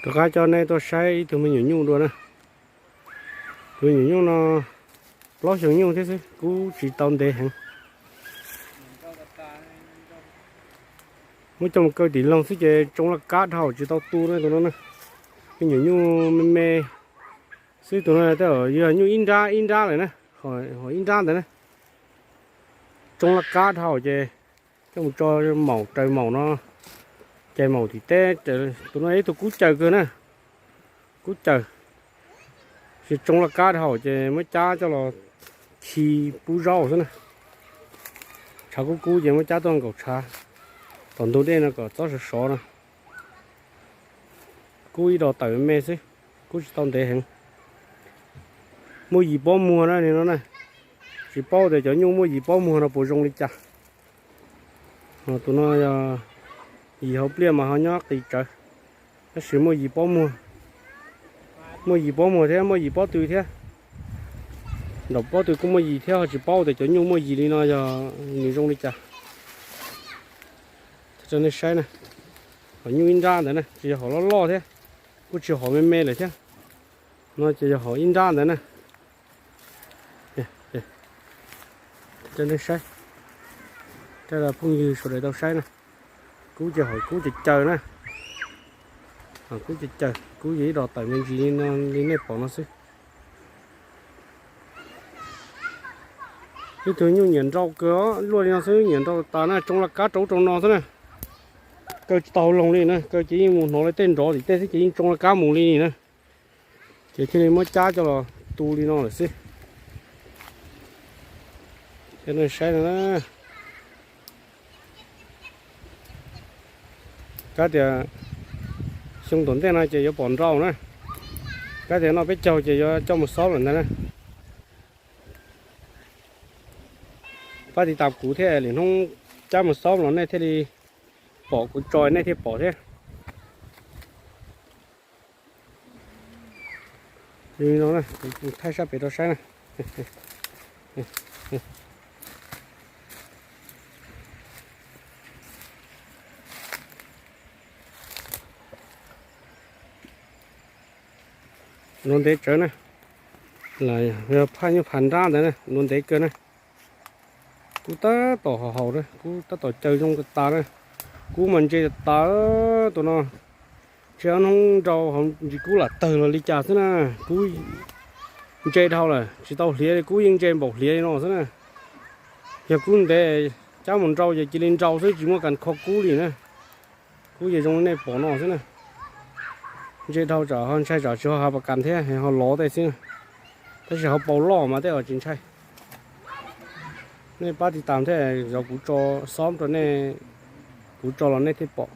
Rov qab coj nej tuaj saib ib tug me nyuam nyuj dua na. Tus me nyuam nyuj no plaub xyoos nyuj thiab xwb, kub tsis tau ntev heev. Muab coj mus kaw tim loog xwb ces tsoo laj kab dhau tsis tau tu na tus no na. Me nyuam nyuj me me xwb, tus no tej zaum yog nyuj ib nrab ib nrab lawm na, ho ib nrab ntawd na. Tsoo laj kab dhau ces coj mus tso maum raws maum no, cais maum tim teb. Tus no ib tug kub caws kawg na, kub caws. Ces tsoo laj kab dhau ces muab cab coj los khi pub zaub xwb na. Tshav kub kub ces muab cab tuaj nkaum tshav tom ntug dej no kom txob sov sov no. Kub ib dos tawm me xwb, kub tsis tau ntev heev. Muaj yim pob muag na no na. Tsis paub tias cov nyuj muaj yim pob muag no puas zoo li cas. Tus no yog yim hauv pliaj mas ho nyob qis tsawv, tab sis muaj yim pob muag. Muaj yim pob muag thiab muaj yim pob tw thiab. Nraum pob tw kuj muaj yim thiab, ho tsis paub tias cov nyuj muaj yim li no yog nws zoo li cas. Rau nej saib na, hom nyuj ib nrab ntawd na, tsis yog hom loj loj thiab, kuj tsis hom me me lawm thiab. No ces yog hom ib nrab ntawd na. Rau nej saib, rau phooj ywg sawv daws tau saib na. Kub ces hom kub caws caws na. Hom kub caws caws, kub yog ib dos tawm me ntsis li no li nej pom no xwb. Ib tug nyuj nyiam nrau kawg, luaj li no xwb nyiam nrau tas na, tsoo laj kab rau rau no xwb na. Kaw tsis tau hauv loog li na, kaw ces yeej mus hnov li tej nrov tim tej xwb ces yeej tsoo laj kab mus li na. Ces thiaj li muab cab coj los tu li no lawm xwb. Cov nej saib no na. Kav tias xyoo tom ntej no ces yuav pom nrau na. Kav tias noj peb caug ces yuav coj mus xob lawm ntag na. Pab tiv tam kuv thiab, lwm hnub cab mus xob los nej thiaj li pom, kuv tso nej thiaj pom thiab. Li no, thaij sab pem rau saib na. Nuav ntev tsawv na, phaj nyuj phav nrab ntawd na, nuav ntev kawg na. Kub tab tom haus haus na, kub tab tom caws zoo tas na. Kub mas ntse tas tus no, ntshe ob hnub nrau hauv ntsis kub lam tawg los li cas xwb na. Kub ntse dhau lawm, tsis tau hliav li, kub yeej ntse npaum hliav li no xwb na. Yog kub ntev cab mus nrau ces cia li nrau xwb, tsis muaj kas kho kub li na. Kub ces zoo li nej pom no xwb na. Ntse dhau tsam ho ntshai tsam tsis ho hav pas kas thiab ho lov tej xwb na. Tab sis hauv paus loj mas tej zaum tsis ntshai. Nej pab tiv tam thiab, zov kuv tso xob rau nej, kuv tso los nej thiaj pom.